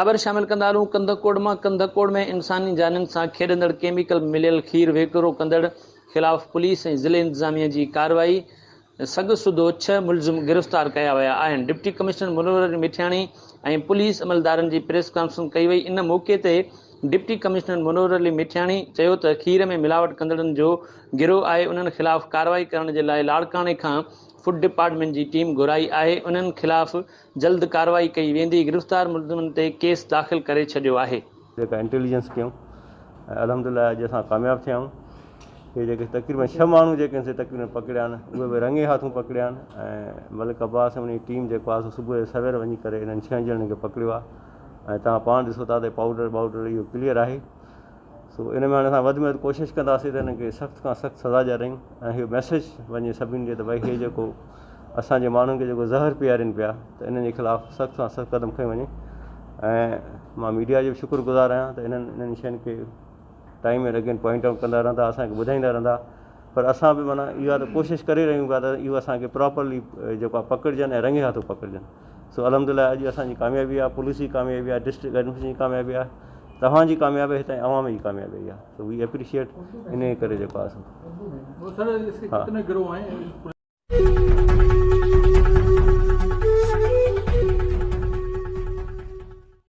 خبر شامل ڪندا هلون ڪنڌڪوٽ مان ڪنڌڪوٽ ۾ انساني جانين سان کيڏندڙ ڪيميڪل مليل کير وڪرو ڪندڙ خلاف پوليس ۽ ضلعي انتظاميه جي ڪارروائي سڳ سوڌو ڇهه ملزم گرفتار ڪيا ويا آهن deputy commissioner Munawar Ali Mithiani ۽ police عملدارن جي پريس ڪانفرنس ڪئي وئي ان موقعي تي ڊپٽي ڪمشنر منور علي مٺياڻي چيو ته کير ۾ ملاوٽ ڪندڙن جو گروهه آهي انهن خلاف ڪارروائي ڪرڻ جي لاء لاڙڪاڻي کان فوڊ ڊپارٽمينٽ جي ٽيم گهرائي آهي انهن خلاف جلد ڪارروائي ڪئي ويندي، گرفتار ملزمن تي ڪيس داخل ڪري ڇڏيو آهي. جيڪا انٽيليجنس ڪيون ۽ الحمدلله اڄ اسان ڪامياب ٿيا آهيون هي جيڪي تقريبن ڇهه ماڻهو جيڪي آهن سي تقريبن پڪڙيا آهن اهي به رنگي هاٿون پڪڙيا آهن ۽ ملڪ عباس ۽ ان جي ٽيم جيڪو آهي سو صبح جو سوير وڃي ڪري انهن ڇهن ڄڻن کي پڪڙيو آهي ۽ توهان پاڻ ڏسو ٿا ته پائوڊر باؤڊر اهو ڪليئر آهي سو ان ۾ هاڻي اسان وڌ ۾ وڌ ڪوشش ڪنداسين ته هنن کي سخت کان سخت سزا ڏياريون ۽ اهو ميسيج وڃي سڀني ڏي ته ڀائي هي جيڪو اسان جي ماڻهن کي جيڪو زهر پيارين پيا ته انهن جي خلاف سخت کان سخت قدم کنيو وڃي ۽ مان ميڊيا جو به شڪر گذار آهيان ته انهن انهن شين کي time and again point out ڪندا رهندا اسان کي ٻڌائيندا رهندا پر اسان به معنيٰ اها ته ڪوشش ڪري رهيون پيا ته اهو اسان کي پراپرلي جيڪو آهي پڪڙجن ۽ رنگي هاٿو پڪڙجن سو الحمد لله اڄ اسان جي ڪاميابي آهي پوليس جي ڪاميابي آهي ڊسٽرڪٽ ايڊمنسٽريشن جي ڪاميابي آهي توهان جي ڪاميابي هتان جي عوام جي ڪاميابي آهي سو وي اپريشيئيٽ ان ڪري جيڪو آهي سو ها.